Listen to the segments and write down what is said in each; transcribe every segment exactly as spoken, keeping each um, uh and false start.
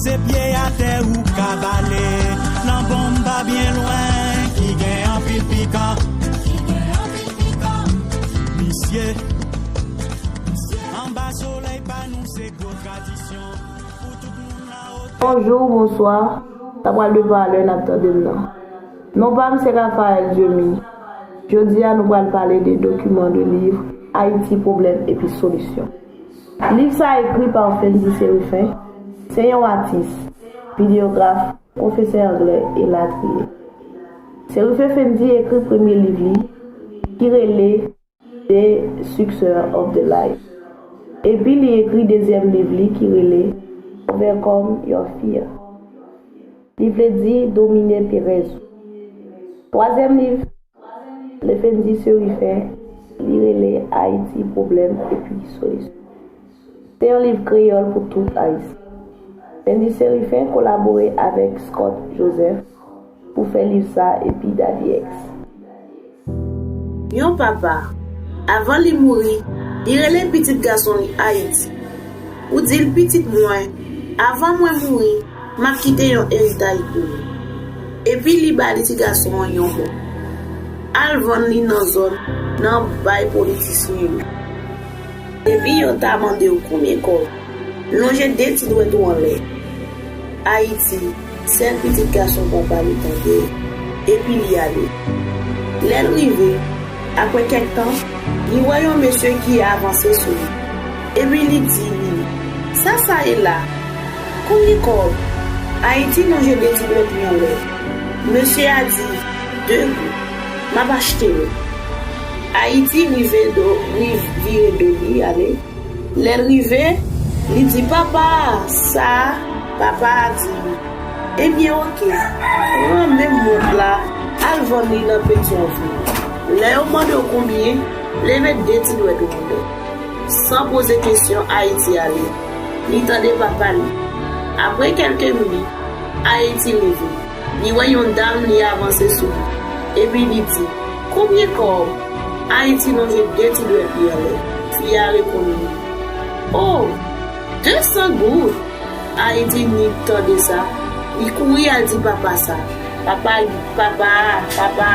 Se pye atè ou ka bale, nan bonm pa byen lwen, ki gen anpil pikan. Misye, anba solèy pa nou se gwo tradisyon. Pou tout moun nan otè. Bonjou, bonswa. Sa pral de valè n ap tande m nan. Non pa m se Raphaël Dieumi. Jodi a nou pral pale de dokiman de liv Ayiti, pwoblèm epi solisyon. Liv sa ekri pa Fendy Séruphin. Se yon atis, videograf, pwofesè anglè, elatriye. Séruphin Fendy ekri premye liv li ki rele The Success of the Life. Epi li ekri dezyèm liv li ki rele Overcome Your Fear. Li vle di domine perèz ou. Twazyèm liv, Fendy Séruphin, li rele Ayiti, pwoblèm epi solisyon. Se yon liv kreyòl pou tout Ayisyen. Fendy Séruphin kolabore avèk Scott Joseph pou fè liv sa epi Daddy X. Yon papa, avan li mouri, li rele pitit gason li Ayiti. Ou di l, "Pitit mwen, avan mwen mouri, m ap kite yon eritaj pou ou." Epi li ba li ti gason an yon bon. Al vann li nan zòn nan bay politisyen yo. Epi yo ta mande w konbyen kòb, lonje de ti dwèt ou anlè. Ayiti, sèl pitit gason papa li tande, epi li ale. Lè l rive, apre kèk tan, li wè yon mesye ki avanse sou li, epi li di li, "Sa sa ye la? Konbyen kòb?" Ayiti lonje de ti dwèt li anlè. Mesye a di, "De goud, m ap achte yo." Ayiti rive do, riv-, vire do li ale. Lè l rive, li di, "Papa, sa a." Papa a di li, "Ebyen, oke, pran menm mont la, al vann li nan Petyonvil. Lè yo mande w konbyen, leve de ti dwèt ou anlè." San poze kesyon, Ayiti ale. Li tande papa li. Apre kèlke minit, Ayiti leve. Li wè yon dam, li avanse sou li. Epi li di, "Konbyen kòb?" Ayiti lonje de ti dwèt li anlè. Fi a reponn li, "O, de san goud." Ayiti ni tande sa, li kouri al di papa sa. "Papa, papa, papa,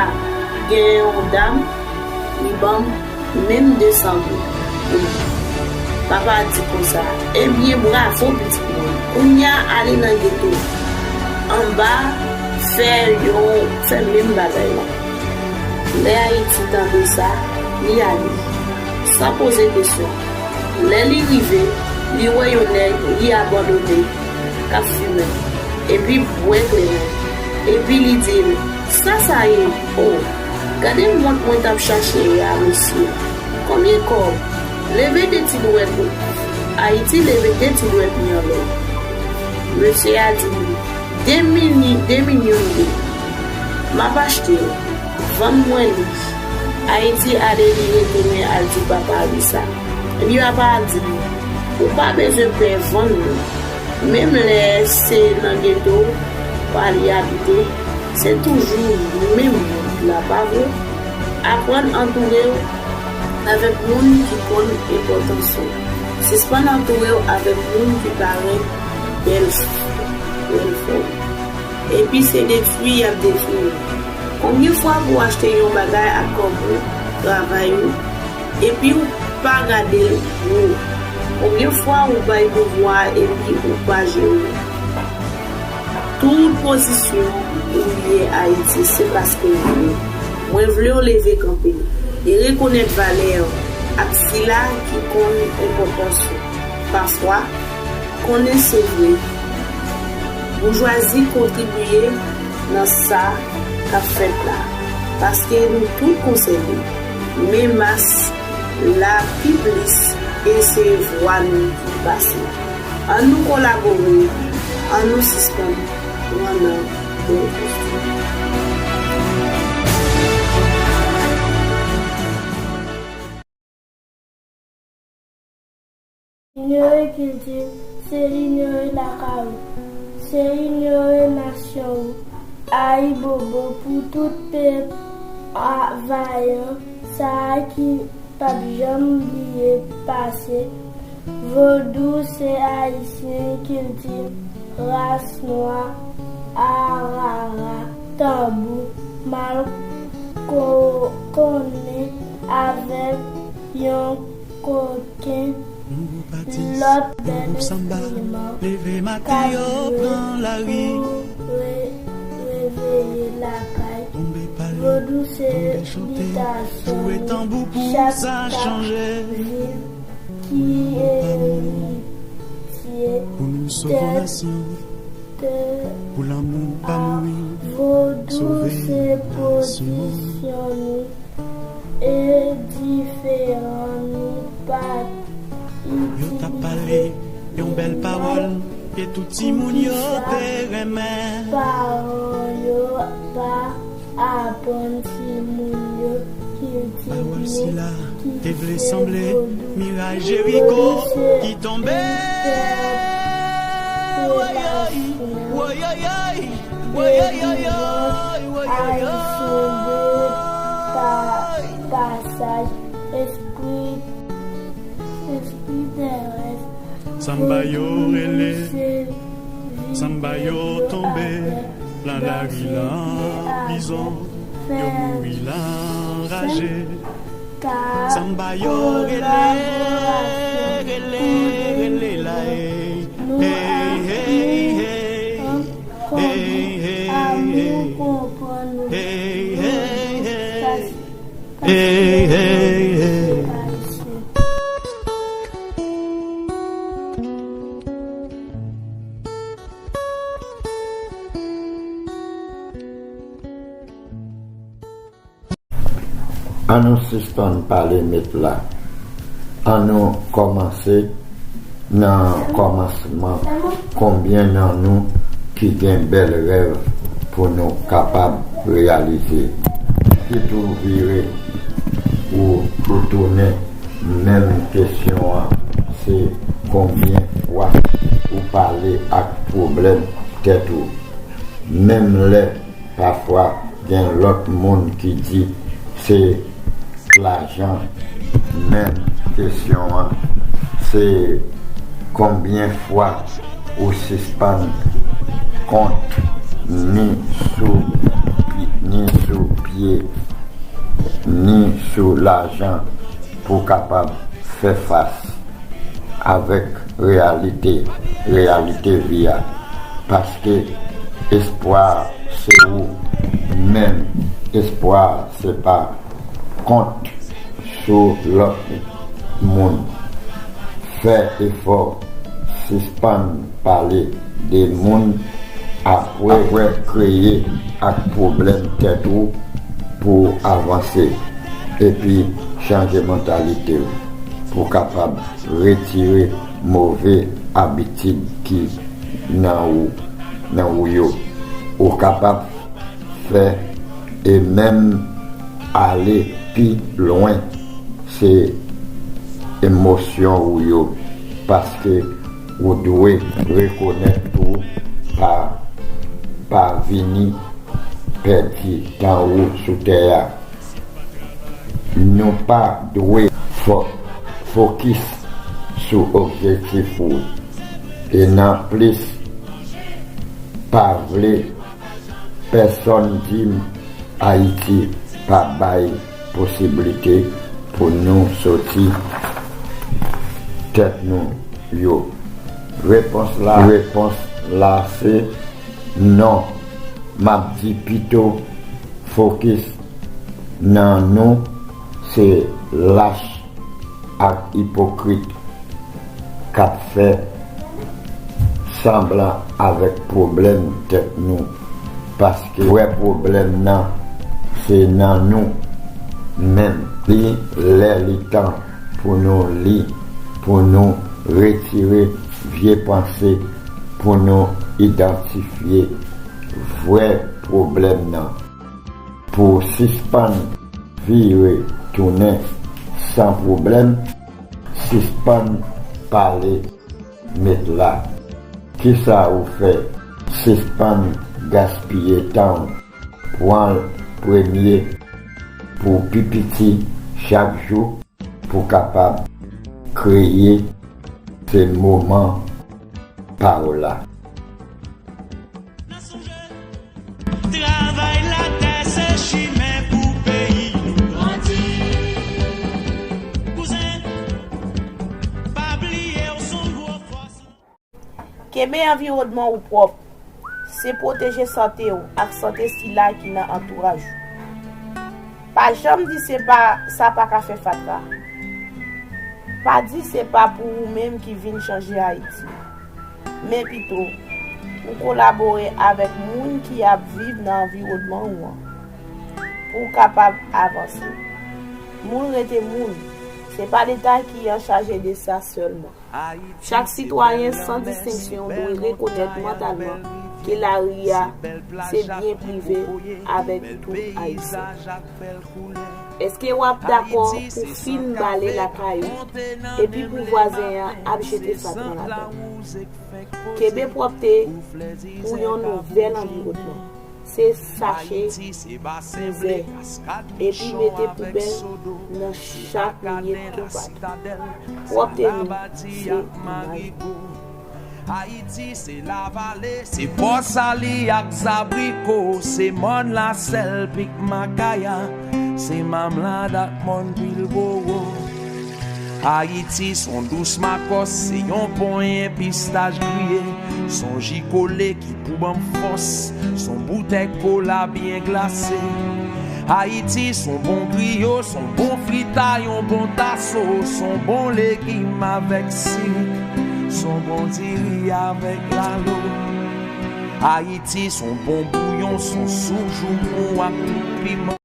gen yon dam, li ban m menm de san goud pou li." Papa a di konsa, "Ebyen, bravo, pitit mwen. Kounye a, ale nan geto anba, fè yon, fè menm bagay la." Lè Ayiti tande sa, li ale, san poze kesyon. Lè li rive, li wè yon nèg li abandone k ap fimen, epi bwè kleren. Epi li di l, "Sa sa ye? O, gade mont mwen t ap chache a, mesye. Konbyen kòb?" Leve de ti dwèt ou. Ayiti leve de ti dwèt li anlè. Mesye a di li, "De mili-, de milyon de. M ap achte l. Vann mwen li." Ayiti ale, li retounen al di papa li sa. Epi papa a di li, "Ou pa bezwen pè vann li. Menm lè se nan geto pa li abite, se toujou menm moun la, pa vre? Aprann antoure w avèk moun ki konn enpòtans ou. Sispann antoure w avèk moun ki parèt bèl, bèl fòm. Epi se detwi y ap detwi ou. Konbyen fwa pou w achte yon bagay ak kòb ou, travay ou, epi w pa gade l pou ou? Konbyen fwa ou bay pouvwa epi ou pa jere l? Tout pozisyon ou ye Ayiti, se paske ou vle. Mwen vle w leve kanpe e rekonèt valè ak sila ki konn enpòtans ou. Pafwa, konnen se vre, boujwazi kontribiye nan sa k ap fèt la, paske nou tout konsène, men mas la pi plis, e se vwa nou ki pase. Ann nou kolabore, ann nou sispann pran nan bon. Inore kilti w, se inore lakay ou, se inore nasyon ou. Ayibobo pou tout pèp a vayan sa a ki p ap janm bliye pase. Vodou se ayisyen kilti. ras nwa, arara, tanbou, mal ko- konnen avèk yon koken, lòt bèl enstriman k ap jwe pou re- reveye lakay. Vodou se bitasyon nou, chak kat vil ki eritye tè, tè a. Vodou se pozisyon nou e diferan nou pa itilize. Poukisa paran yo pa aprann timoun yo kilti nou ki se vodou? Vodou se entèpretasyon de vivans ayisyen de pa- pasaj, espri- espri tèrès. Vodou se vide avèk dansante avèk fè senka kolaborasyon pou de nou aprann konprann nou. Vodou se pa- An nou sispann pale met la. An nou kòmanse nan kòmansman. Konbyen nan nou ki gen bèl rèv pou nou kapab reyalize? Kit ou vire ou ou tounen, menm kesyon an se konbyen fwa ou pale ak pwoblèm tèt ou? Menm lè pafwa gen lòt moun ki di se lajan, men kesyon an se konbyen fwa ou sispann kont ni sou ni sou pye ni sou lajan pou kapab fè fas avèk reyalite, reyalite vi a. Paske espwa se ou menm, espwa se pa kont sou lòt moun. Fè efò, sispann pale de moun apre, apre kreye ak pwoblèm tèt ou pou avanse epi chanje mantalite w pou kapab retire move abitid ki nan ou, nan ou yo. Ou kapab fè e menm ale pi lwen se emosyon ou yo, paske ou dwe rekonèt ou pa, pa vini pèdi tan ou sou tè a. Nou pa dwe fo- fokis sou objektif ou e nan plis pa vle pèsonn di m Ayiti pa bay posiblite pou nou soti tèt nou yo. Repons la, repons la se non. M ap di pito fokis nan nou se lach ak ipokrit k ap fè sanblan avèk pwoblèm tèt nou, paske vrè pwoblèm nan se nan nou menm. Li lè li tan pou nou li, pou nou retire vye panse, pou nou idantifye vrè pwoblèm nan. Pou sispann vire tounen san pwoblèm, sispann pale met la. Kisa ou fè? Sispann gaspiye tan w. Pran l premye pou pi piti chak jou pou kapab kreye se moman pa w la. Kenbe anviwònman w pwòp. Se pwoteje sante w ak sante sila ki nan antouraj ou. Pa janm di se pa, sa pa ka fè fatra. Pa di se pa pou ou menm ki vin chanje Ayiti. Men pito, ou kolabore avèk moun ki ap viv nan anviwònman ou an pou w kapab avanse. Moun rete moun. Se pa Leta ki an chaje de sa sèlman. Chak sitwayen, san distenksyon, dwe rekonèt mantalman ke lari a se byen prive avèk tout Ayisyen. Èske w ap dakò pou fin bale lakay ou epi pou vwazen an ap jete fatra ladan l? Kenbe pwòpte pou yon nouvèl anviwònman. Se sache mizè epi mete poubèl nan chak myèt tou patou. Pwòpte nou se imaj nou. Ayiti se Lavale, se Pòsali ak Zabriko, se mòn Lasèl, Pik Makaya, se Mamlad ak mòn Pilbowo. Ayiti s on dous makòs, se yon ponyen pistach griye, s on ji kole ki pou ban m fòs, s on boutèy kola byen glase. Ayiti s on bon griyo, s on bon fritay, yon bon taso, s on bon legim avèk sirik, s on bon diri avèk lalo. Ayiti s on bon bouyon, s on soup joumou ak tout piman.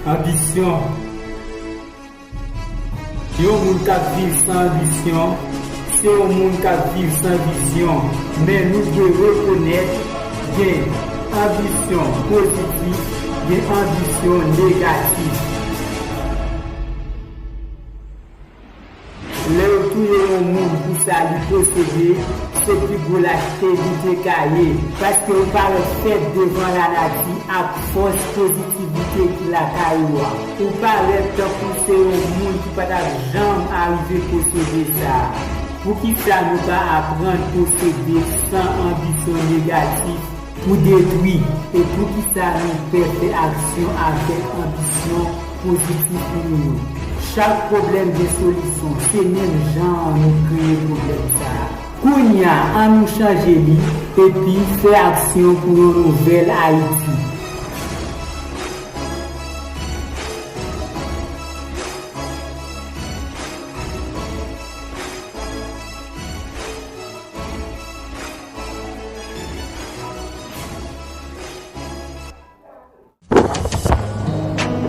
Anbisyon. Yon moun k ap viv san anbisyon, se yon moun k ap viv san vizyon. Men nou dwe rekonèt gen anbisyon pozitif, gen anbisyon negatif. Lè yo touye yon moun pou sa li posede, se pi gwo lachte li te ka ye, paske ou parèt fèb devan lanati ak fòs pozitivite ki lakay ou a. Ou parèt tankou se yon moun ki pa t ap janm arive posede sa. Poukisa nou pa aprann posede san anbisyon negatif? Pou detwi, e poukisa nou pè fè aksyon avèk anbisyon pozitif pou nou yo? Chak pwoblèm gen solisyon, se menm jan an nou kreye pwoblèm sa a. Kounye a, ann nou chanje li, epi fè aksyon pou yon nouvèl Ayiti.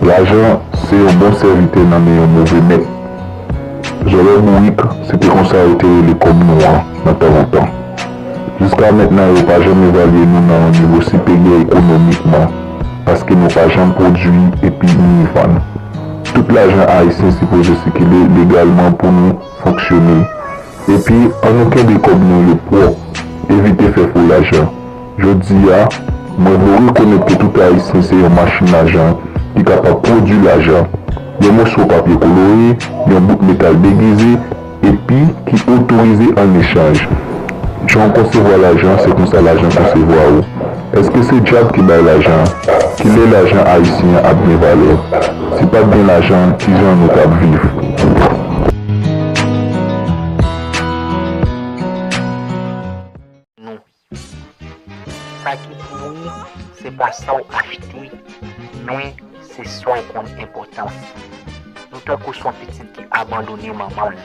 Lajan se yon bon sèvitè nan men yon move mèt. Zòlè bourik, se te konsa yo te rele kòb nou an nan tan lontan. Jiska mentnan, yo pa janm evalye nou nan yon nivo siperyè ekonomikman, paske nou pa janm pwodui epi ni vann. Tout lajan ayisyen sipoze sikile legalman pou nou fonksyone. Epi, ann nou kenbe kòb nou yo pwòp, evite fè fo lajan. Jodi a, mwen vle w rekonèt ke tout Ayisyen se yon machin lajan ki kapab pwodui lajan, yon moso papye kolore, yon bout metal degize, epi ki otorize an echanj. Jan w konsevwa lajan, se konsa lajan konsevwa ou. Èske se dyab ki bay lajan? Kilè lajan ayisyen an ap gen valè? Si pa t gen lajan, kijan nou t ap viv? Nou. Sa ki pou ou, se pa sa w achte, men se sa w konn enpòtans. Nou tankou s on pitit ki abandone manman l,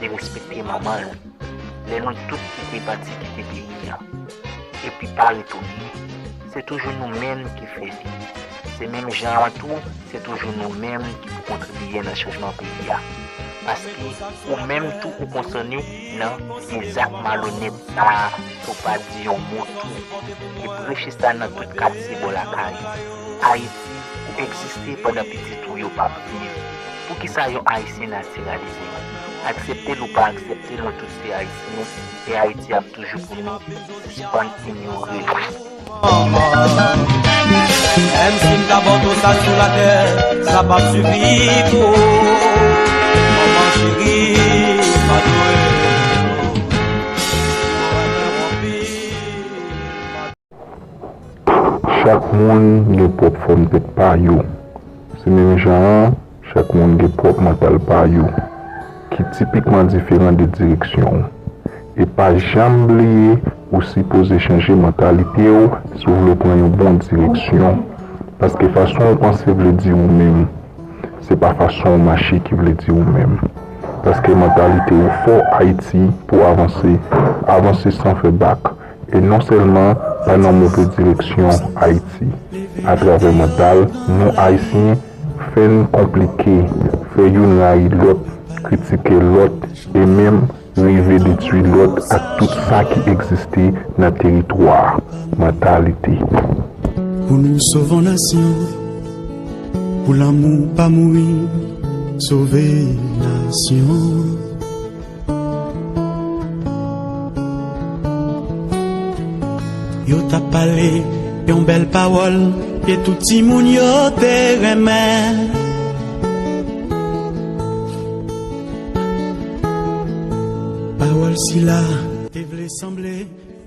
derespekte manman l, lè nou tout kite pati kite peyi a, epi pa retounen. Se toujou nou menm ki fè li. Se menm jan an tou, se toujou nou menm ki pou kontribiye nan chanjman peyi a. Paske ou menm tou ou konsène nan vye zak malonèt sa a, pou pa di yon mo tou, ki preche sa nan tout katye bò lakay ou. Ayiti, ou egziste pandan pitit ou yo p ap viv. Poukisa yon Ayisyen natiralize? Aksepte l ou pa aksepte l, nou tout se Ayisyen, e Ayiti ap toujou pou nou. Sispann inyore l. Menm si m ta ba w tout sa sou latè, sa p ap sifi pou ou. Manman cheri, m adore w. Chak Moun gen pwòp fòm tèt pa yo. Se menm jan an, chak moun gen pwòp mantal pa yo, ki tipikman diferan de direksyon w. E pa janm bliye, ou sipoze chanje mantalite w si w vle pran yon bon direksyon. Paske fason w panse vle di ou menm. Se pa fason w mache ki vle di ou menm. Paske mantalite w fò Ayiti pou avanse, avanse san fè bak. E non sèlman pa nan move direksyon Ayiti. Atravè mantal nou Ayisyen, fè n konplike, fè youn rayi lòt, kritike lòt, e menm rive detwi lòt ak tout sa ki egziste nan teritwa a. Mantalite. Pou nou sove yon nasyon, pou lanmou pa mouri, sove nasyon. Yo t ap pale yon bèl pawòl ke tout timoun yo te renmen. Pawòl sila te vle sanble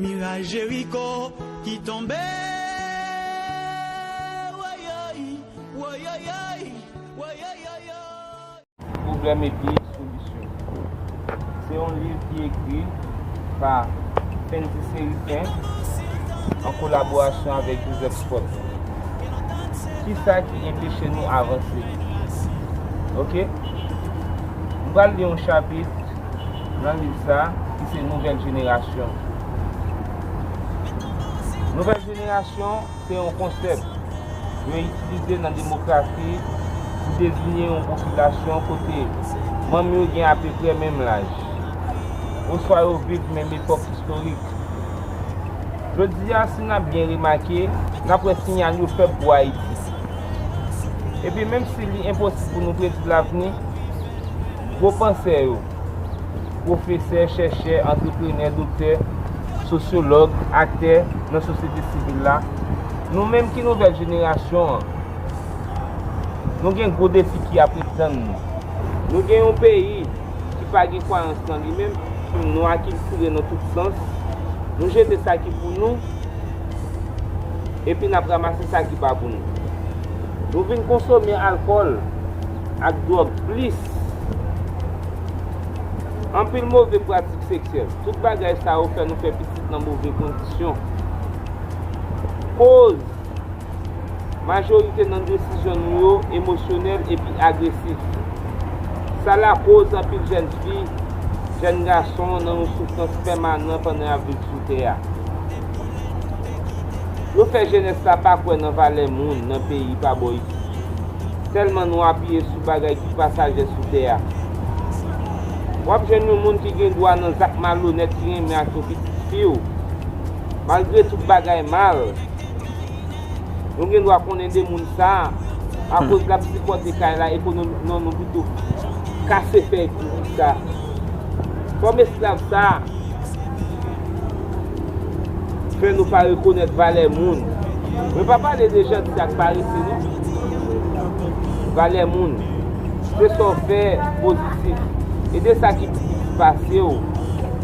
miray Jeriko ki tonbe. Woyoy, woyoyoy, woyoyoyo. Pwoblèm epi Solisyon. Se yon liv ki ekri pa Fendy Sérifin an kolaborasyon avèk Joseph Scott. Kisa ki enpeche nou avanse? Oke? M pral li yon chapit nan liv sa ki se Nouvèl Jenerasyon. Nouvèl Jenerasyon se yon konsèp yo itilize nan demografi pou deziye yon popilasyon kote manm yo gen apeprè menm laj, oswa yo viv menm epòk istorik. Jodi a, si n ap byen remake, n ap wè siyal yo fèb pou Ayiti. Epi, menm si li enposib pou nou predi lavni, gwo pansè yo, pwofesè, chèchè, antreprenè, doktè, sosyològ, aktè nan sosyete sivil la, nou menm ki nouvèl jenerasyon an, nou gen gwo defi ki ap ret tann nou. Nou gen yon peyi ki pa gen kwayans nan li menm, nou akiltire nan tout sans, nou jete sa ki pou nou, epi n ap ranmase sa ki pa pou nou. Nou vin konsome alkòl ak dwòg plis. Anpil move pratik seksyèl. Tout bagay sa yo fè nou fè pitit nan move kondisyon. Koz, majorite nan desizyon nou yo emosyonèl epi agresif. Sa lakoz anpil jèn fi, jèn gason nan yon soufrans pèmanan pandan y ap viv sou tè a. Yo fè jenès la pa kwè nan valè moun nan peyi pa bò isit. Sèlman nou apiye sou bagay ki pasaje sou tè a. W ap jwenn yon moun ki gen dwa nan zak malonèt ki renmen ak yon pitit fi w. Malgre tout bagay mal, nou gen dwa konnen de moun sa a, akoz l ap sipòte kay la ekonomikman, nou pito kase fèy pou sa. Fòm esklav sa a fè nou pa rekonèt valè moun. Mwen pa pale de janti ak parese non. Valè moun, se sa w fè pozitif. Ede sa ki pi piti pase w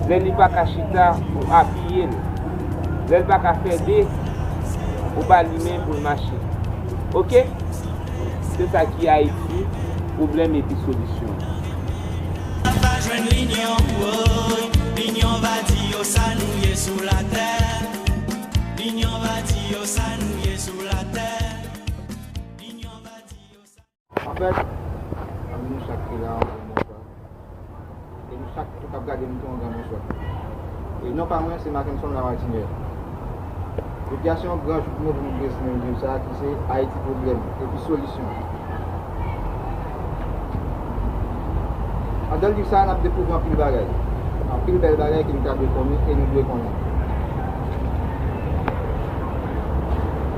lè li pa ka chita, ou apiye l. Lè l pa ka fè de, ou ba li men pou l mache. Oke? Se sa ki Ayiti, pwoblèm epi solisyon. Pa jwenn linyon, woy, linyon va di yo sa nou ye sou latè. Linyon va di yo sa nou ye sou latè. Linyon va di yo sa. Anfèt, nou chak ki la, yon bon bonswa. E nou chak tou k ap gade m tou yon gran bonswa. E non pa mwen, se Mackenson Lamartinière. Jodi a se yon gran jou pou mwen pou m prezante liv sa a ki se Ayiti Pwoblèm epi Solisyon. Anndan liv sa a, n ap dekouvri anpil bagay. Anpil bèl bagay ke nou ta dwe konnen e nou dwe konnen.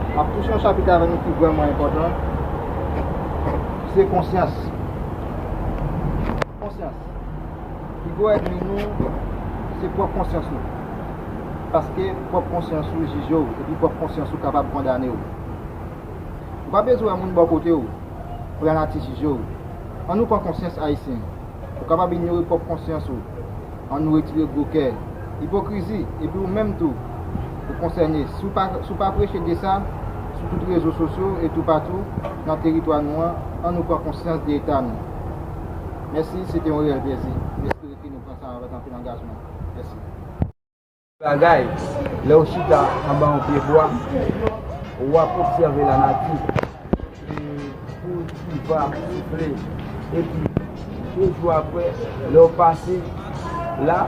M ap touche yon chapit avè nou ki vrèman enpòtan, ki se konsyans. Konsyans. Pi gwo ènmi nou, se pwòp konsyans nou. Paske pwòp konsyans ou jije w, epi pwòp konsyans ou kapab kondane w. Ou pa bezwen wè moun bò kote w pou y al aji jije w. Ann nou pran konsyans, Ayisyen. Ou kapab inyore pwòp konsyans ou. Ann nou retire gwo kè, ipokrizi, epi ou menm tou, ou konsène. Si w pa, si w pa preche de sa, Sou tout rezo sosyo e toupatou nan teritwa nou an, ann nou pran konsyans de eta nou. Mèsi, se te yon reyèl plezi. M espere ke nou pran sa avèk anpil angajman. Mèsi. Bagay, lè w chita anba yon pye bwa, w ap obsève lanati. E pou ti va soufle, epi de jou apre, lè w pase la,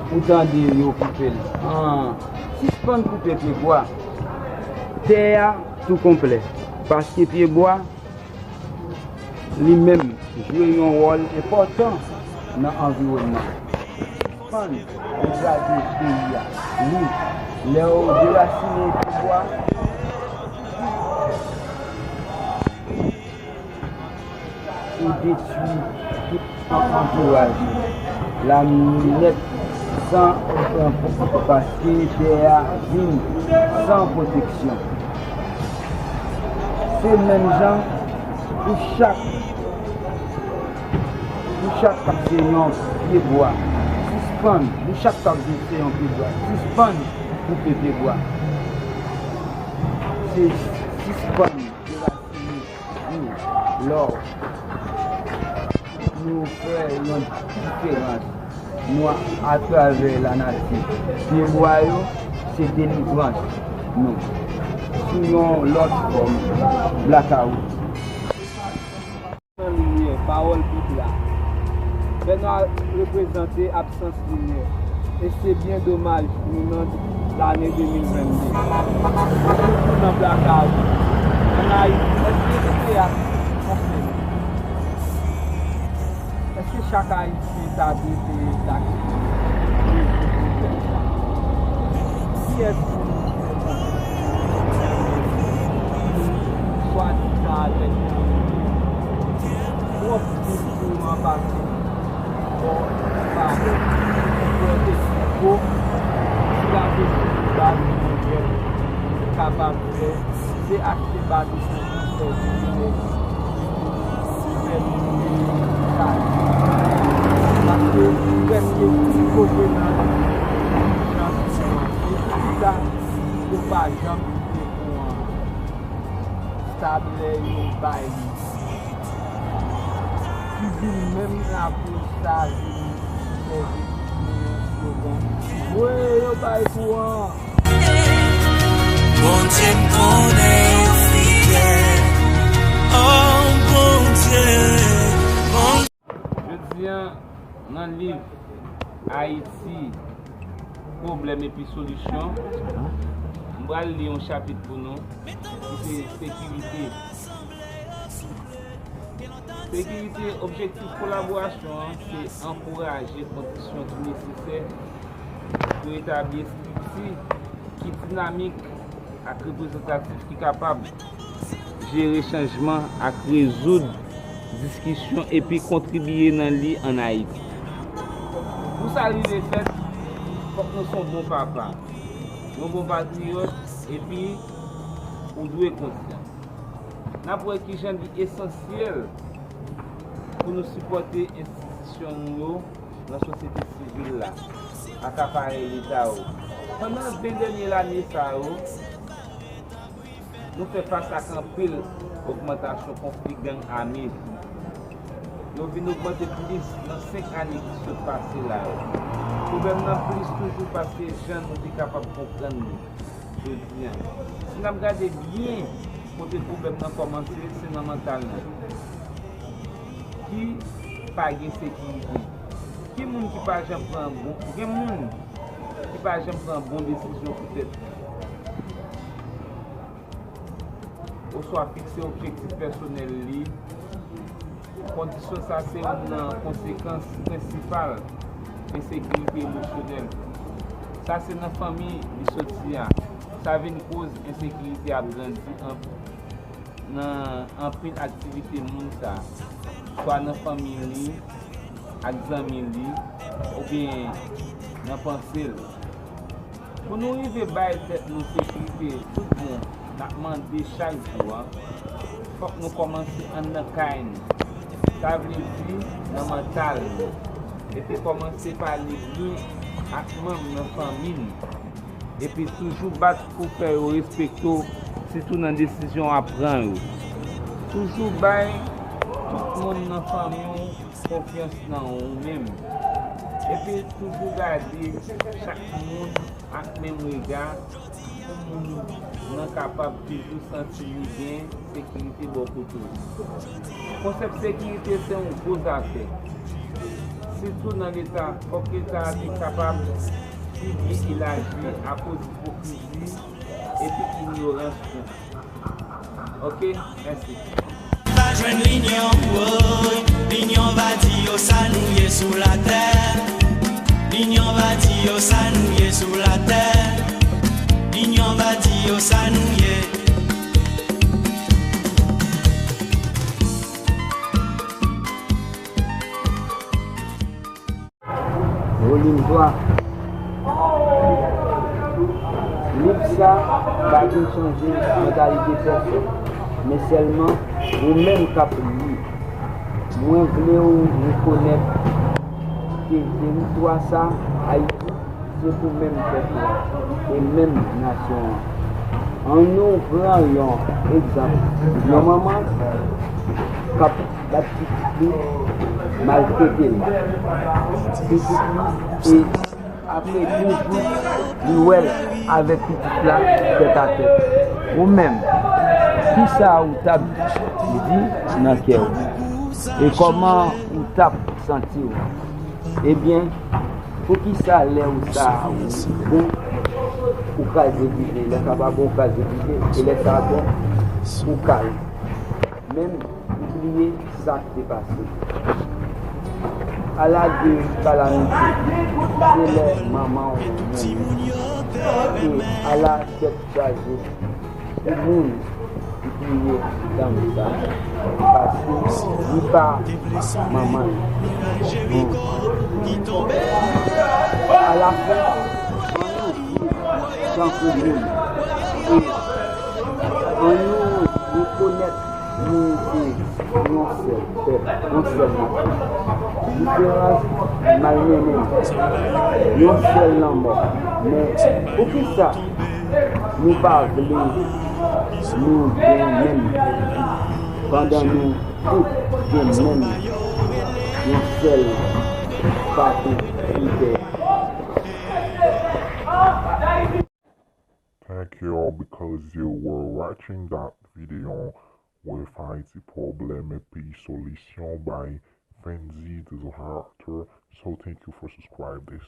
ou tande yo koupe l. An, sispann koupe pye bwa. Tè a tou konplè, paske pye bwa li menm jwe yon wòl enpòtan nan anviwònman. Sispann degrade peyi a. Wi, lè w derasinen pye bwa, ou detwi tout antouraj la nèt san okenn pwoblèm, paske tè a vin san pwoteksyon. Se menm jan pou chak, pou chak k ap jete yon pye bwa, sispann, pou chak k ap jete yon pye bwa, sispann koupe pye bwa. Se sispann derasinen. Wi, lò nou fè yon diferans, nou atravè lanati. Pye bwa yo, se delivrans nou sou yon lòt fòm blakawout. Nan limyè, pawòl Bib la. Fènwa reprezante absans limyè, e se byen domaj pou nou nan lane de mil venn de. Nou toujou nan blakawout. Ann Ayiti, èske se teyat nou ap fè? Èske chak Ayisyen ta dwe peye taks pou rezoud pwoblèm sa? Kiyès pou nou fè taks? Swadizan avèk yon twòp diskou anba bò pa bò. Mwen te sou go, si la te sou baz mwen kapab fè, se achte bato pou fè vini fè sa. Paske prèske tout kote nan jan se konsa, yo pa janm kite kouran an stab lè yo bay li. Ki vin menm apre sa vin sèvi pou yon slogan. Voye yo bay kouran an. Bondye m konnen ou fidèl. Oh, Bondye, Bondye. Jodi a, nan liv Ayiti, pwoblèm epi solisyon, m pral li yon chapit pou nou, ki se sekirite. Sekirite, objektif kolaborasyon an se ankouraje kondisyon ki nesesè pou etabli estrikti ki dinamik ak reprezantatif ki kapab jere chanjman ak rezoud diskisyon epi kontribiye nan li ann Ayiti. Pou sa rive fèt, fòk nou se yon bon papa, yon bon patriyòt, epi ou dwe konsyan. N ap wè kijan li esansyèl pou nou sipòte enstitisyon nou yo nan sosyete sivil la ak aparèy leta yo. Pandan ven dènye lane sa yo, nou fè fas ak anpil ogmantasyon konfli gang ame. Yo vin ogmante plis nan senk ane ki sot pase la yo. Pwoblèm nan plis toujou pase jan nou te kapab konprann li jodi a. Si n ap gade byen kote pwoblèm nan kòmanse, se nan mantal nan. Ki pa gen sekirite. Ki moun ki pa janm pran bon, gen moun ki pa janm pran bon desizyon pou tèt li, oswa fikse objektif pèsonèl li. Kondisyon sa se youn nan konsekans prensipal ensekirite emosyonèl. Sa se nan fanmi li soti a. Sa vin koz ensekirite ap grandi an, nan anpil aktivite moun sa, swa nan fanmi li, ak zanmi li, oubyen nan panse l. Pou nou rive bay tèt nou sekirite tout bon n ap mande chak jou a, fòk nou kòmanse anndan kay nou. Sa vle di nan mantal nou. Epi kòmanse pale byen ak manm nan fanmi nou. Epi toujou bat pou fè yo respekte w, Sitou nan desizyon w ap pran yo. Toujou bay tout moun nan fanmi w konfyans nan ou menm. Epi toujou gade chak moun ak menm rega pou moun nan kapab toujou santi li gen sekirite bò kote w. Konsèp sekirite se yon gwo zafè, sitou nan Leta. Fòk Leta a te kapab pi byen elaji akoz ipokrizi epi inyorans nou. Ok, mèsi. Va jwenn linyon, woy. Linyon va di yo sa nou ye sou latè. Linyon va di yo sa nou ye sou latè. Linyon va di yo sa nou ye. Volim twa. Liv sa pa vin chanje mantalite pèsòn, men sèlman ou menm k ap li. Mwen vle w rekonèt ke teritwa sa, Ayiti, se pou menm pèp la e menm nasyon an. Annou pran yon egzanp. Yon manman k ap bat pitit li, maltrete l. Pitit li, e apre de jou, li wè l avèk pitit la tèt a tèt. Ou menm, kisa ou t ap di nan kè w? E kòman ou t ap santi w? Ebyen, poukisa lè ou sa ou bon, ou kraze brize, lè sa pa bon, ou kraze brize, e lè sa bon, ou kal. Menm ou bliye sa k te pase. Ala de kalamite, se lè manman w mouri. E ala tèt chaje pou moun ki touye danm sa, paske li pa manman l. Alafen, annou viv tankou moun. E annou rekonèt nou se yon sèl pèp, yon sèl nasyon. Diferans malmennen nou. Yon sèl lanmò. Men poukisa nou pa vle nou gen menm vi, pandan nou tout gen menm yon sèl pakou sou tè a? Thank you all because you were watching that video with Haiti Problem epi Solution by Fenzi the Doctor. So thank you for subscribe this